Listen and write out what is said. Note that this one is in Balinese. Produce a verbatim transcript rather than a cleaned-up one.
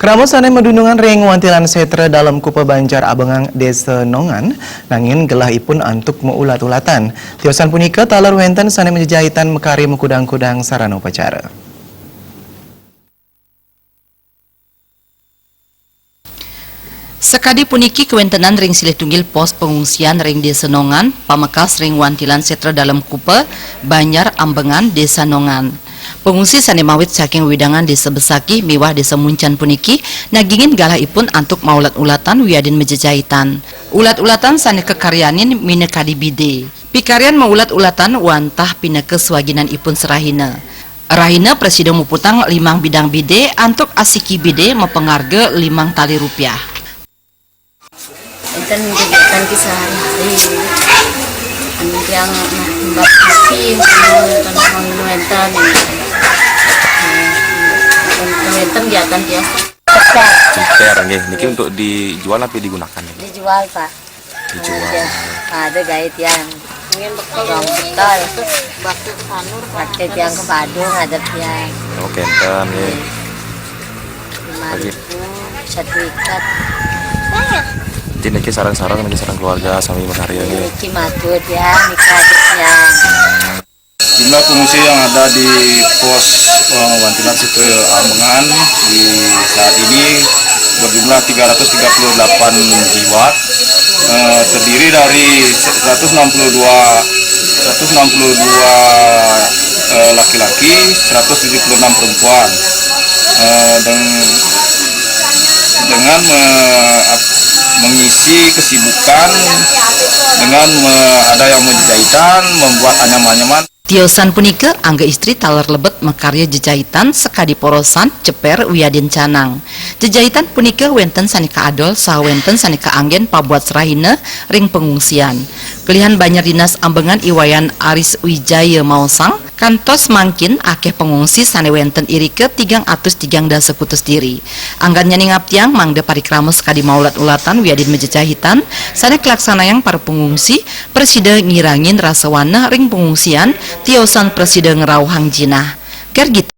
Krama sané madunungan ring Wantilan Sétra Dalem Kupa Banjar Ambengan Désa Nongan, nanging gelahipun antuk maulat-ulatan. Tiosan punika taler wénten sané majejahitan makarya makudang-kudang sarana upacara. Sakadi puniki kawéntenan ring silih tunggil pos pangungsian ring Désa Nongan, pamekas ring Wantilan Sétra Dalem Kupa, Banjar Ambengan, Désa Nongan. Pangungsi sané mawit saking wewidangan Désa Besakih miwah Désa Muncan puniki nagingin galahipun antuk maulat-ulatan wiadin majejahitan. Ulat-ulatan sané kakaryanin minakadi bidé. Pikaryan maulat-ulatan wantah pinaka swaginanipun sarahina. Rahina prasida muputang limang bidang bidé antuk asiki bidé mapangarga limang tali rupiah. Enten kegiatan ki sehari-hari. Anu tiang mbak kopi, enten enten enten kegiatan tiang. Ceper nggih, niki untuk dijual apa digunakan niki? Dijual, Pak. Dijual. Ada gawe tiang. Tukang bekel. Pakai tiang ke Badung, ada tiang. Oh, kenten nggih. Lima ribu, satu ikat. Jadi niki sareng-sareng niki sareng keluarga sami makarya nggih. Niki matur tiang, niki adik tiang. Jumlah pengungsi yang ada di pos, eh, Wantilan Sétra Ambengan di saat ini berjumlah tiga ratus tiga puluh delapan jiwa, eh, terdiri dari seratus enam puluh dua, seratus enam puluh dua, eh, laki-laki, seratus tujuh puluh enam perempuan. Eh, deng-, dengan me-, ap-, mengisi kesibukan dengan me-, ada yang menjahitan, membuat anyam-anyaman. Tiosan punika, angga istri taler lebet makarya jejahitan sakadi porosan, ceper, wiadin canang. Jejahitan punika wénten sané kaadol saha wénten sané kaanggén pabuat sarahina ring pangungsian. Kelihan Banjar Dinas Ambengan I Wayan Aris Wijaya maosang, kantos mangkin akéh pangungsi sané wénten irika tigang atus tigang dasa kutus diri. Anggannyané ngaptiang mangda parikrama sakadi maulat-ulatan wiadin majejahitan sané kalaksanayang para pangungsi prasida ngirangin rasa waneh ring pangungsian tiosan prasida ngrauhang jinah. Ger gita.